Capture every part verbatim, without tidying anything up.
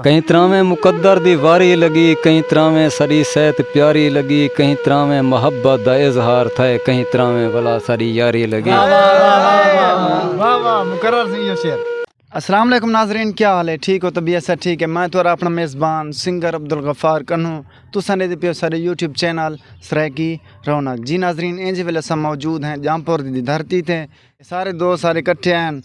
کہیں تراویں مقدر دی واری لگی، کہیں تراویں ساݙی صحت پیاری لگی، کہیں تراویں محبت دا اظہار تھئے، کہیں تراویں ولا ساݙی یاری لگی۔ واہ واہ، مقرر سی اے شعر۔ السلام علیکم ناظرین، کیا حال ہے؟ ٹھیک ہو؟ طبیعت سب ٹھیک ہے؟ میں تہاݙا اپݨا میزبان سنگر عبدالغفار کنوں، تساں ݙیہدے پیو ساݙے یوٹیوب چینل سرائیکی رونق۔ جی ناظرین، اینجھے ویلے اساں موجود ہیں جامپور دی دھرتی تے۔ سارے دوست سارے کٹھے ہن،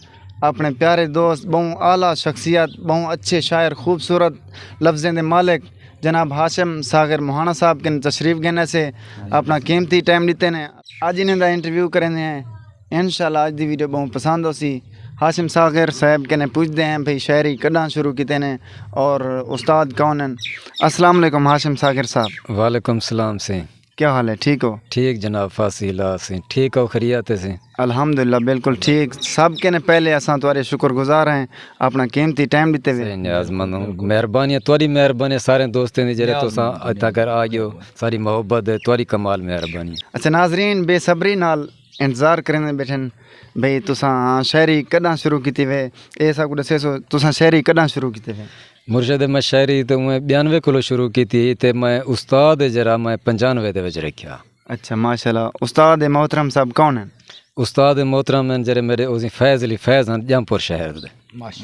اپݨے پیارے دوست، ٻہوں اعلیٰ شخصیت، ٻہوں اچھے شاعر، خوبصورت لفظیں دے مالک جناب ہاشم ساغر مہاݨا صاحب کن تشریف گھن ایسے، اپݨا قیمتی ٹائم ݙتے نے۔ اڄ انہیں دا انٹرویو کریندے ہیں۔ انشاءاللہ اڄ دی ویڈیو ٻہوں پسند ہوسی۔ ہاشم ساغر صاحب کنے پچھدے ہیں بھئی شاعری کݙاں شروع کیتے نے اور استاد کون ہن۔ السلام علیکم ہاشم ساغر صاحب۔ وعلیکم السلام سئیں۔ کیا حال ہے؟ ٹھیک ہو؟ ٹھیک جناب، فاصلہ سئیں۔ ٹھیک ہو؟ خیریت ہے سئیں؟ الحمدللہ، بالکل ٹھیک۔ سب کنے پہلے اساں تہاݙے شکر گزار ہیں، اپݨا قیمتی ٹائم ݙتے وے۔ سئیں نیاز مند ہوں، مہربانی ہے، تہاݙی مہربانی ہے سارے دوستیں دی جیڑھے تساں اڄ تک آ ڳئے ہو، ساری محبت ہے، تہاݙی کمال مہربانی ہے۔ اچھا ناظرین، بے صبری نال انتظار کریندے ٻیٹھن بھئی تساں شاعری کݙاں شروع کیتی وے؟ اے ساکوں ݙسیسو، تساں شاعری کݙاں شروع کیتی وے؟ مرشد، میں شاعری تے اونویں ٻیانوے کولوں شروع کیتی ہئی تے میں استاد جیڑھا میں پنجانوے دے وچ رکھیا۔ اچھا ماشاءاللہ۔ استاد محترم صاحب کون ہن؟ استاد محترم ہن جیڑھے میݙے، او سئیں فیض علی فیض ہن، جمپور شہر دے۔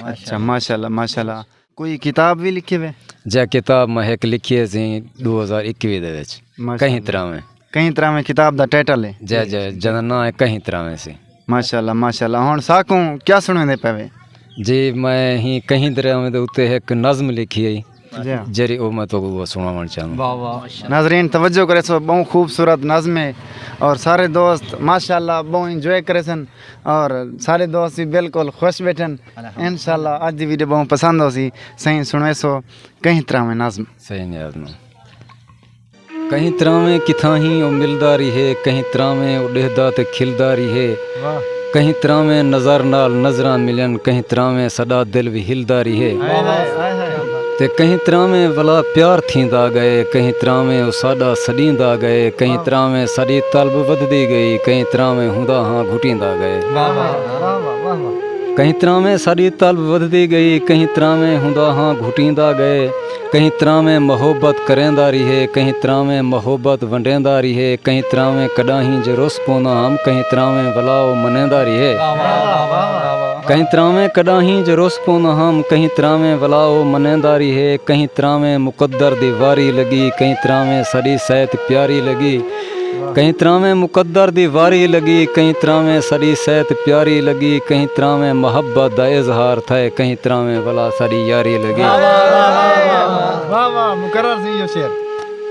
اچھا ماشاءاللہ، ماشاءاللہ۔ کوئی کتاب وی لکھی وے؟ جی کتاب میں ہک لکھی ہے سئیں ݙو ہزار اکوی دے وچ، ماشاءاللہ۔ کہیں تراویں۔ کہیں تراویں کتاب دا ٹائٹل ہے؟ جی جی، جیندا ناں ہے کہیں تراویں سئیں۔ ماشاءاللہ، ماشاءاللہ۔ ہݨ ساکوں کیا سݨیندے پئے وے؟ جی میں ہیں کہیں تراویں دے اتے ہک نظم لکھی ہے، جی ہاں۔ جیڑھی او میں تہاکوں سݨاوݨ چاہنداں۔ واہ واہ۔ ناظرین توجہ کریسو، ٻہوں خوبصورت نظم ہے اور سارے دوست ماشاءاللہ ٻہوں انجوائے کریسن اور سارے دوست وی بالکل خوش ٻیٹھن۔ انشاءاللہ اڄ دی ویڈیو ٻہوں پسند ہوسی۔ سئیں سݨویسو کہیں تراویں نظم۔ سئیں نظم۔ کہیں تراویں کتھاہیں او ملدا ریہے، کہیں تراویں او ݙیہدا تے کھلدا ریہے۔ واہ۔ کہیں تراویں نظر نال نظراں ملن، کہیں تراویں ساݙا دل وی ہلدا ریہے۔ ہائے ہائے، ہائے ہائے۔ تے کہیں تراویں ولا پیار تھیندا ڳئے، کہیں تراویں او ساݙا سݙیندا ڳئے، کہیں واہ۔ تراویں ساݙی طلب ودھدی ڳئی، کہیں تراویں ہوندا ہاں گھٹیندا ڳئے۔ واہ واہ، واہ واہ، واہ واہ۔ کہیں تراویں ساݙی طلب ودھدی ڳئی، کہیں تراویں ہوندا ہاں گھٹیندا ڳئے۔ کہیں تراویں محبت کریندا ریہے، کہیں تراویں محبت ونڈیندا ریہے، کہیں تراویں کݙاہیں جو رس پوندا ہم، کہیں تراویں ولا او منیندا ریہے۔ واہ واہ، واہ واہ، واہ واہ۔ کہیں تراویں کݙاہیں جو رس پوندا ہم، کہیں تراویں ولا او منیندا ریہے، کہیں تراویں مقدر دی واری لڳی، کہیں تراویں ساݙی صحت پیاری لڳی۔ کہیں تراویں مقدر دی واری لڳی، کہیں تراویں ساݙی صحت پیاری لڳی، کہیں تراویں محبت دا اظہار تھئے، کہیں تراویں ولا ساݙی یاری لڳی۔ واہ واہ، واہ واہ، واہ واہ، مقرر سی اے شعر۔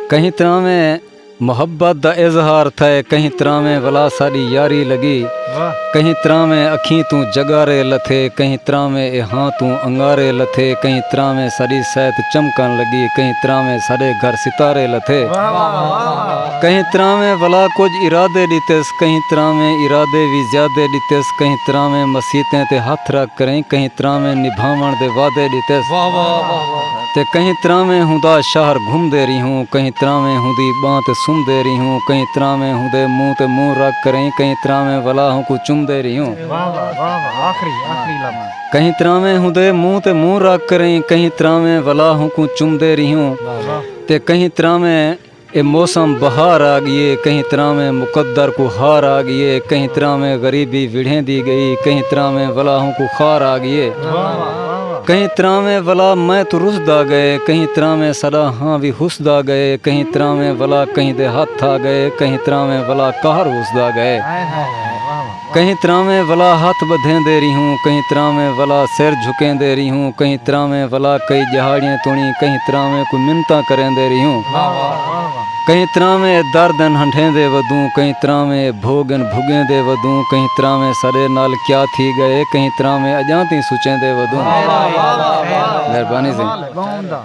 کہیں تراویں محبت دا اظہار تھئے، کہیں تراویں ولا ساݙی یاری لڳی۔ واہ۔ کہیں تراویں اکھیں توں جڳارے لتھے، کہیں تراویں اے ہاں توں انگارے لتھے، کہیں تراویں ساݙی صحت چمکݨ لڳی، کہیں تراویں ساݙے گھر ستارے لتھے۔ واہ واہ، واہ واہ۔ کہیں تراویں ولا کجھ ارادے ݙتس، کہیں تراویں ارادے وی زیادے ݙتس، کہیں تراویں مسیتیں تے ہتھ رکھ کریں، کہیں تراویں نبھاوݨ دے وعدے ݙتس۔ واہ واہ، واہ واہ۔ تے کہیں تراویں ہوندا شہر گھمدے ریہوں، کہیں تراویں ہوندی ٻانہہ تے سمدے ریہوں، کہیں تراویں ہوندے منہ تے منہ رکھ کریں، کہیں تراویں ولا ہونکوں چمدے ریہوں۔ واہ واہ، واہ واہ، آخری، آخری لفظ۔ کہیں تراویں ہوندے منہ تے منہ رکھ کریں، کہیں تراویں ولا ہونکوں چمدے ریہوں۔ واہ واہ۔ تے کہیں تراویں اے موسم بہار آ ڳیے، کہیں تراویں مقدر کوں ہار آ ڳیے، کہیں تراویں غریبی وڑھیندی ڳئی، کہیں تراویں ولا ہونکوں خار آ ڳیے۔ واہ واہ، واہ واہ۔ کہیں تراویں ولا میں توں رسدا ڳئے، کہیں تراویں ساݙا ہاں وی ہسدا ڳئے، کہیں تراویں ولا کہیں دے ہتھ آ ڳئے، کہیں تراویں ولا قہر وسدا ڳئے۔ ہائے ہائے ہائے، واہ واہ۔ کہیں تراویں ولا ہتھ ٻدھیندے ریہوں، کہیں تراویں ولا سر جھکیندے ریہوں، کہیں تراویں ولا کئی ڄہاڑیں توڑیں، کہیں تراویں کوں منتاں کریندے ریہوں۔ واہ واہ، واہ واہ۔ کہیں تراویں اے درد ہن ہنڈھیندے ودوں، کہیں تراویں اے بھوڳ ہن بھڳیندے ودوں، کہیں تراویں ساݙے نال کیا تھی ڳئے، کہیں تراویں اڄاں تئیں سوچیندے ودوں۔ واہ واہ، واہ واہ، واہ واہ۔ مہربانی سئیں۔ ٻہوں عمدہ۔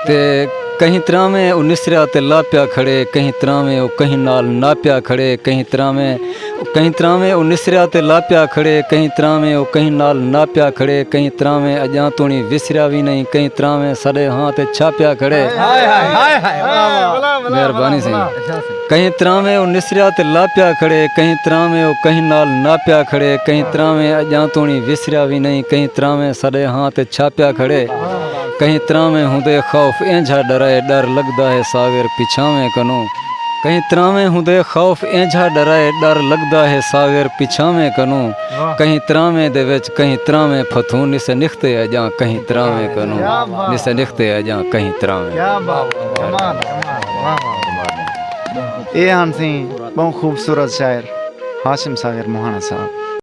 تے کہیں تراویں او نسریا تے لاپیا کھڑے، کہیں تراویں او کہیں نال ناپیا کھڑے، کہیں تراویں، کہیں تراویں او نسریا تے لاپیا کھڑے، کہیں تراویں او کہیں نال ناپیا کھڑے، کہیں تراویں اڄاں توڑیں وسریا وی نئیں، کہیں تراویں ساݙے ہاں تے چھاپیا کھڑے۔ ہائے ہائے، ہائے ہائے، واہ واہ۔ مہربانی سئیں۔ کہیں تراویں او نسریا تے لاپیا کھڑے، کہیں تراویں او کہیں نال ناپیا کھڑے، کہیں تراویں اڄاں توڑیں وسریا وی نئیں، کہیں تراویں ساݙے ہاں تے چھاپیا کھڑے۔ کہیں تراویں ہوندے خوف اینجھا ڈرائے، ڈر لڳدا ہے ساغر پچھاویں کنوں۔ کہیں تراویں ہوندے خوف اینجھا ڈرائے، ڈر لڳدا ہے ساغر پچھاویں کنوں۔ واہ۔ کہیں تراویں دے وچ کہیں تراویں پھتھوں، نسے نختے اڄاں کہیں تراویں کنوں۔ کیا بات۔ نسے نختے اڄاں کہیں تراویں۔ کیا بات، کمال، کمال، واہ، واہ، واہ۔ اے ہن سئیں ٻہوں خوبصورت شاعر ہاشم ساغر موہاݨا صاحب۔